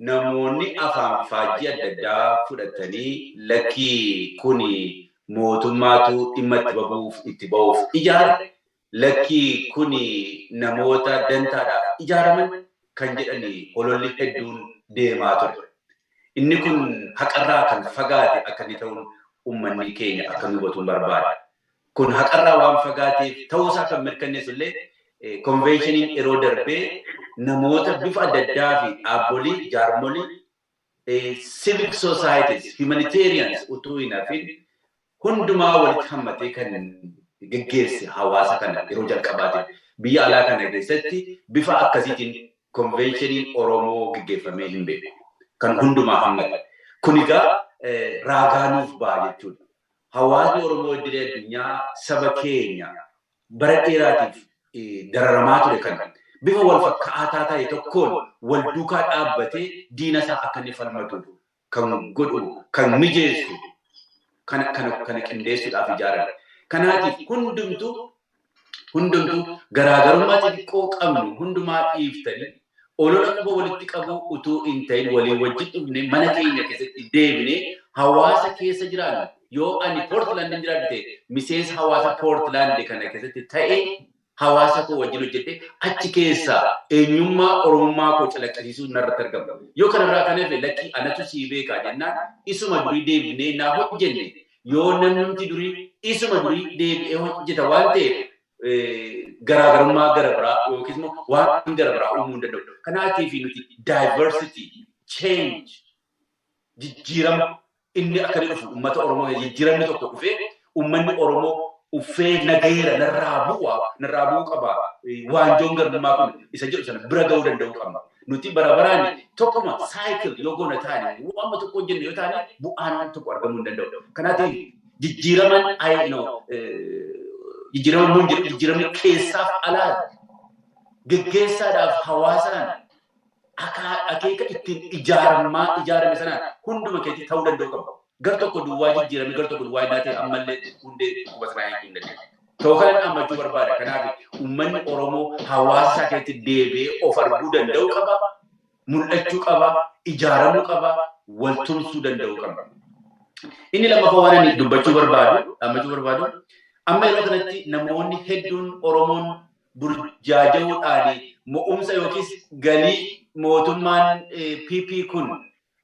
Namoonni afaan faajjii adda addaa fudhatanii lakkii kuni mootummaatu dhimma itti bahuuf itti bahuuf ijaare, lakkii kuni namoota dantaadhaaf ijaaraman kan jedhani hololli hedduun deemaa ture. Inni kun haqarraa kan fagaate akka inni ta'uun uummanni keenya akka nu hubatuun barbaada. Kun haqarraa waan fagaateef ta'uusaa kan mirkaneessu illee conventioniin yeroo darbee namoota bifa adda addaa fi dhaabbolii, jaarmolii, civic societies, humanitarians utuu hin hafin hundumaa walitti hammatee kan geggeesse hawaasa kana yeroo jalqabaatiif. Biyya alaa kana keessatti bifa akkasiitiin conventioniin Oromoo geggeeffamee hin beeku. Kan hundumaa hammate. Kun egaa raagaa nuuf ba'a jechuudha. Hawaasni Oromoo idilee addunyaa saba keenya bara dheeraatiif dararamaa ture kana bifa wal fakkaataa ta'e tokkoon wal duukaa dhaabbatee diina isaa akka inni falmatu kan godhu, kan mijeessu, kana qindeessuudhaaf ijaarame. Kanaatiif hundumtuu garaagarummaa xixiqqoo qabnu hundumaa dhiiftanii, olola quba walitti qabu utuu hin ta'in, walii wajjin dhufne mana keenya keessatti deebinee hawaasa keessa jiraannu, yoo ani Poortland jiraadhu ta'e, miseensa hawaasa Poortland kana keessatti ta'e. Hawaasa koo wajjin hojjedhee achi keessaa eenyummaa Oromummaa koo calaqqisiisuu narratti argama. Yoo kanarraa kan hafe lakkii anatu sii beekaa jennaan isuma durii deebinee naa hojjenne, yoo namni durii isuma durii deebi'ee hojjeta waan ta'eef, garaagarummaa gara biraa yookiis immoo waan gara biraa uumuu hin danda'u. Kanaatiif nuti diversity, change, jijjiirama inni akka inni dhufu, uummata Oromoo jijjiiramni tokko dhufee, uummanni Oromoo uffee nagayeera, narraa bu'a, narraa bu'uu qaba, waanjoon garbummaa kun isa jedhu sana bira ga'uu danda'uu qabna. Nuti bara baraan tokkuma cycle yoo goona taane, waanuma tokko hojjenne yoo taane, bu'aan tokko argamuu hin danda'u. Kanaatiif jijjiiraman I know jijjiirama mun jedhu, jijjiiramni keessaaf alaa geggeessaadhaaf hawaasaan akeeka ittiin ijaaramaa ijaarame sanaan hunduma keetti ta'uu danda'u qaba. Gar tokko duwwaa jijjiirame, gar tokko duwwaa hin ta'e, ammallee hundee dhukkuba sanaa hiikuu hin dandeenye. Ta'uu kanan dhaammachuu barbaada. Kanaaf uummanni Oromoo hawaasa isaa keessatti deebi'ee of arguu danda'u qaba. Mul'achuu qaba. Ijaaramuu qaba. Wal tumsuu danda'uu qaba. Inni lammaffaa waan ani dubbachuu barbaadu, dhaammachuu barbaadu, amma yeroo kanatti namoonni hedduun Oromoon burjaaja'uudhaan mo'umsa yookiis galii mootummaan PP kun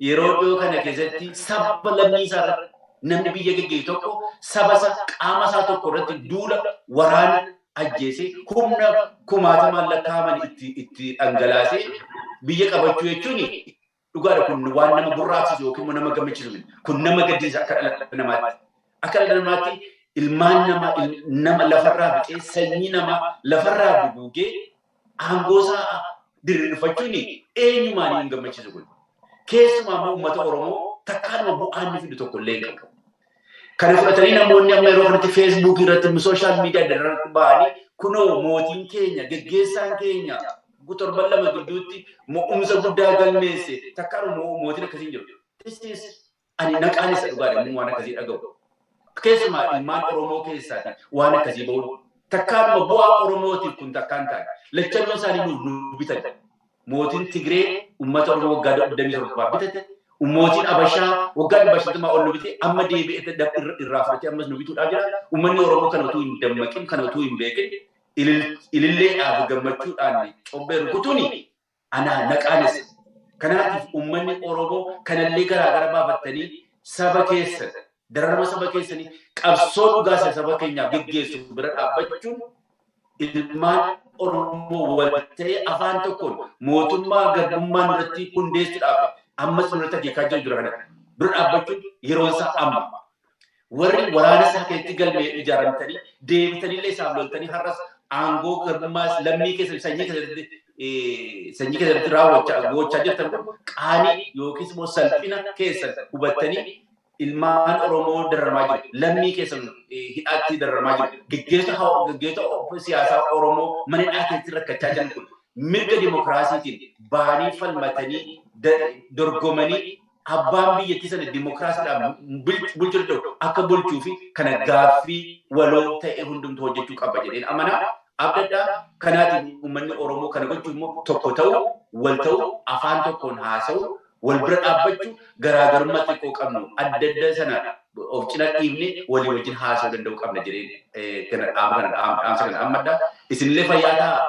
yeroo dhiyoo kana keessatti saba lammii isaa irratti, namni biyya geggeessu tokko saba isaa qaama isaa tokko irratti duula waraana ajjeesee, humna kumaatamaan lakkaa'aman itti dhangalaasee biyya qabachuu jechuun, dhugaadha, kun waan nama burraaqsisu yookiin immoo nama gammachiisu miti. Kun nama gaddisiisa akka dhala namaatti. Akka dhala namaatti ilmaan nama nama lafarraa fixee, sanyii namaa lafarraa duguugee, aangoo isaa diriirfachuun eenyumaan hin gammachiisu kun. Keessumaa immoo uummata Oromoo takkaanuma bu'aan inni fidu tokko illee hin qabu. Kana fudhatanii namoonni amma yeroo kanatti Feesbuukii irratti, social media adda irratti ba'anii, kunoo mootiin keenya, geggeessaan keenya torban 2 gidduutti mo'umsa guddaa galmeesse, takkaanuma mootiin akkasii hin jiru. This is ani naqaan isa dhugaadha immoo waan akkasii dhaga'u. Keessumaa ilmaan Oromoo keessaati waan akkasii bahu. Takkaanuma bu'aa Oromootiif kun takkaan taane. Lachannoon isaanii nuuf nu bitan. Mootiin Tigree uummata Oromoo waggaa 27 bitate. Mootiin Abashaa waggaa 500 ol nu bite, amma deebi'ee irraa fudhatee ammas nu bituudhaaf jira. Uummanni Oromoo kana utuu hin dammaqin, kana utuu hin beekin, ililleedhaaf gammachuudhaan cobbee rukutuuni anaa naqaanis. Kanaatiif uummanni Oromoo kanallee garaagara baafattanii saba keessan, dararama saba keessanii, qabsoo dhugaa isa saba keenyaaf geggeessu bira dhaabbachuun, ilmaan Oromoo wal ta'ee afaan tokkoon mootummaa garbummaa nurratti hundeessuudhaaf ammas nurratti akeekaa jiru jira kana dura dhaabbachuun yeroon isaa amma. Warri waraana isaa keessatti galmee ijaaramtanii deebitaniillee isaaf loltanii har'as aangoo garbummaa lammii keessa sanyii keessatti raawwachaa gochaa jirtan kun qaanii yookiis immoo salphina keessan hubattanii, ilmaan Oromoo dararamaa jiru. Lammii keessan hidhaatti dararamaa jiru. Geggeessa siyaasaa Oromoo mana hidhaa keessatti rakkachaa jiran kun mirga dimokiraasiitiin bahanii falmatanii dorgomanii abbaan biyyattii sana dimokiraasiidhaan bulchuu danda'u akka bulchuu fi kana gaaffii waloo ta'e hundumtuu hojjechuu qaba jedheen amanaa. Abdadhaa kanaatiin uummanni Oromoo kana gochuu immoo tokko ta'uu, wal ta'uu, afaan tokkoon haasa'uu, wal bira dhaabbachuu, garaagarummaa xiqqoo qabnu adda adda sana of cina dhiibnee walii wajjin haasa'uu danda'uu qabna jedheen kana dhaama kana dhaamsa kana dhaammadha. Isinillee fayyaa ta'a.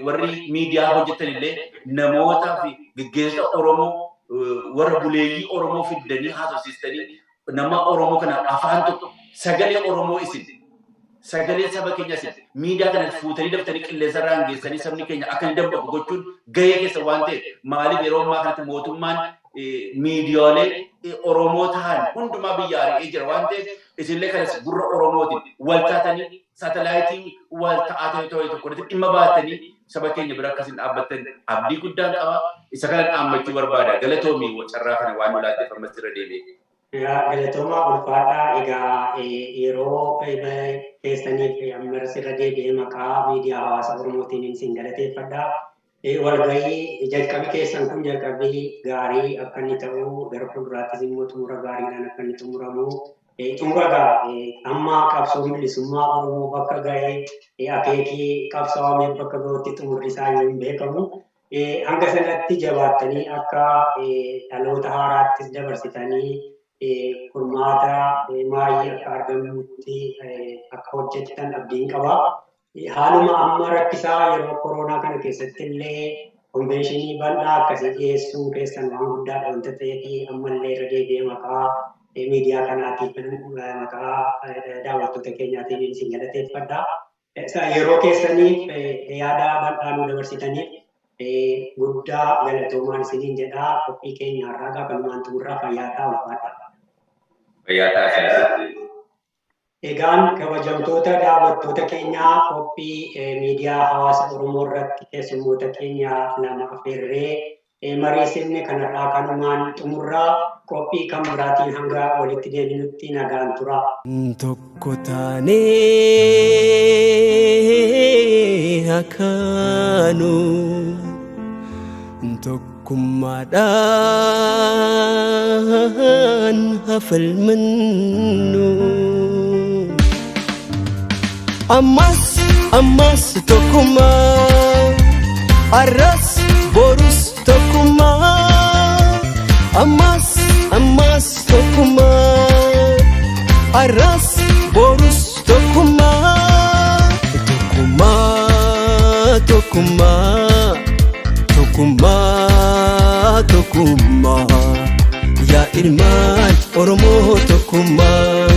Warri miidiyaa hojjetan illee namootaa fi geggeessota Oromoo, warra buleeyyii Oromoo fiddanii haasofsiistanii, nama Oromoo kana afaan tokko, sagalee Oromoo isin, sagalee saba keenya isin, miidiyaa kana fuutanii daftanii qilleensa irraan geessanii sabni keenya akka inni dammaqu gochuun gahee keessa waan ta'eef, maaliif yeroo ammaa kanatti mootummaan miidiyaalee Oromoo ta'an hundumaa biyya ari'ee jira waan ta'eef, isinillee kanas gurra Oromootiin wal taatanii saatalaayitii wal ta'aa ta'e tokko irratti dhimma baatanii saba keenya bira akkasin dhaabbattan abdii guddaan qaba. Isa kana dhaammachuu barbaada. Galatoomii, carraa kana waan nu laatteef ammas irra deebi'e. Galatoomaa, ulfaadhaa. Egaa yeroo keessaniif ammas irra deebi'ee maqaa miidiyaa hawaasa Oromootiin isin galateeffadha. Walgahii jalqabi keessan kun jalqabii gaarii akka inni ta'u, gara fuulduraattis immoo xumura gaariidhaan akka inni xumuramu, xumura gaa amma qabsoon bilisummaa Oromoo bakka ga'ee akeekii qabsaa'amee bakka ga'utti xumurri isaa yoo hin beekamu. Hanga sanatti jabaattanii akka dhaloota haaraattis dabarsitanii furmaata maayii akka argamutti akka hojjettan abdiin qaba. Haaluma amma rakkisaa yeroo koronaa kana keessatti illee konvenshinii bal'aa akkasii dhiyeessuun keessan waan guddaadha wanta ta'eef ammallee irra deebi'ee maqaa miidiyaa kanaatiif maqaa daawwattoota keenyaatiin isin galateeffadha. Yeroo keessaniif yaada bal'aa nu dabarsitaniif guddaa galatoomaan isiniin jedha. Qophii keenya har'aa gaafa kanumaan xumurraa fayyaa ta'aa ulfaadha. Fayyaa ta'aa. Egaan kabajamtoota daawwattoota keenyaa qophii miidiyaa hawaasa Oromoo irratti keessummoota keenya lama affeerree marii sirni kanarraa kanumaan xumurraa qophii kan biraatiin hanga walitti deebinutti nagaan tura. Tokko taanee akaanu tokkummaadhaan hafalmannu. Ammas ammas tokkummaa arras borus tokkummaa ammas ammas tokkummaa arras borus tokkummaa tokkummaa tokkummaa tokkummaa tokkummaa yaa ilmaan Oromoo tokkummaa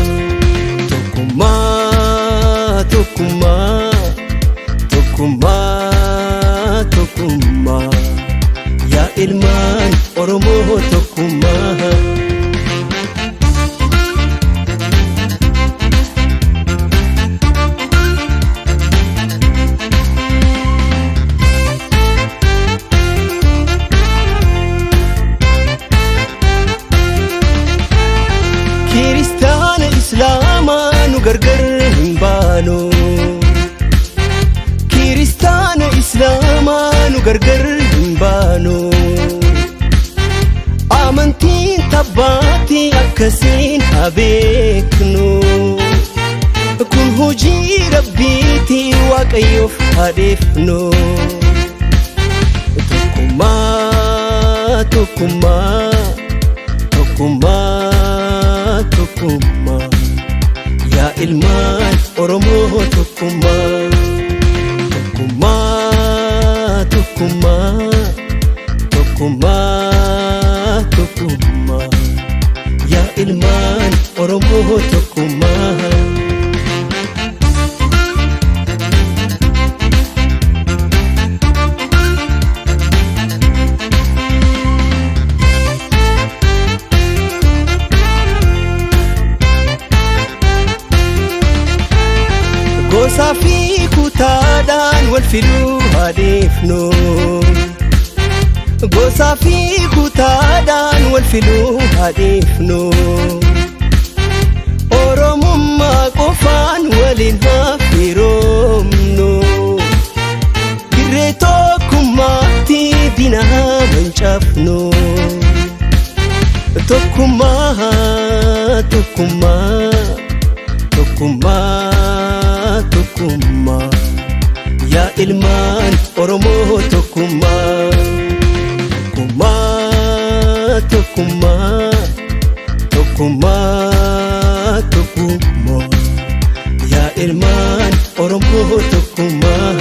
tokkummaa tokkummaa tokkummaa tokkummaa yaa ilmaan Oromoo tokkummaa. Kiristaana Islaamaa nu gargar hin baanu. Kiristaana Islaamaa nu gargar hin baanu. Amantiin tabbaatti akkasiin haa beeknu. Kun hojii Rabbiiti Waaqayyoof haa dheefnu. Tokkummaa tokkummaa tokkummaa tokkummaa yaa ilmaan Oromoo tokkummaa tokkummaa tokkummaa tokkummaa tokkummaa yaa ilmaan Oromoo tokkummaa. Gosaa fi kutaadhaan wal filuu haa dhiifnu. Gosaa fi kutaadhaan wal filuu haa dhiifnu. Oromummaa qofaan waliin haa firoomnu. Dirree tokkummaatti diina haa mancaafnu. Tokkummaa tokkummaa tokkummaa tokkummaa yaa ilmaan Oromoo tokkummaa tokkummaa tokkummaa tokkummaa tokkummaa yaa ilmaan Oromoo tokkummaa.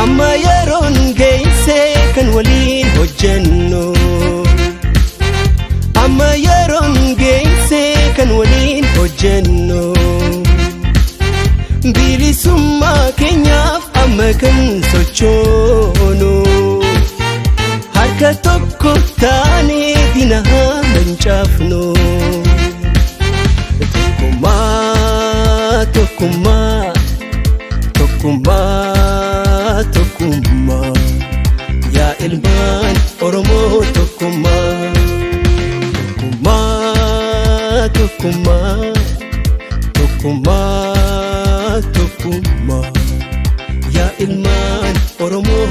Amma yeroon geesse kan waliin hojjennu. Amma yeroon geesse kan waliin hojjennu. Bilisummaa keenyaaf amma kan sochoonu. Harka tokko taanee diina haa mancaafnu. Tokkummaa tokkummaa tokkummaa tokkummaa yaa ilmaan Oromoo tokkummaa tokkummaa tokkummaa tokkummaa tokkummaa yaa ilmaan Oromoo.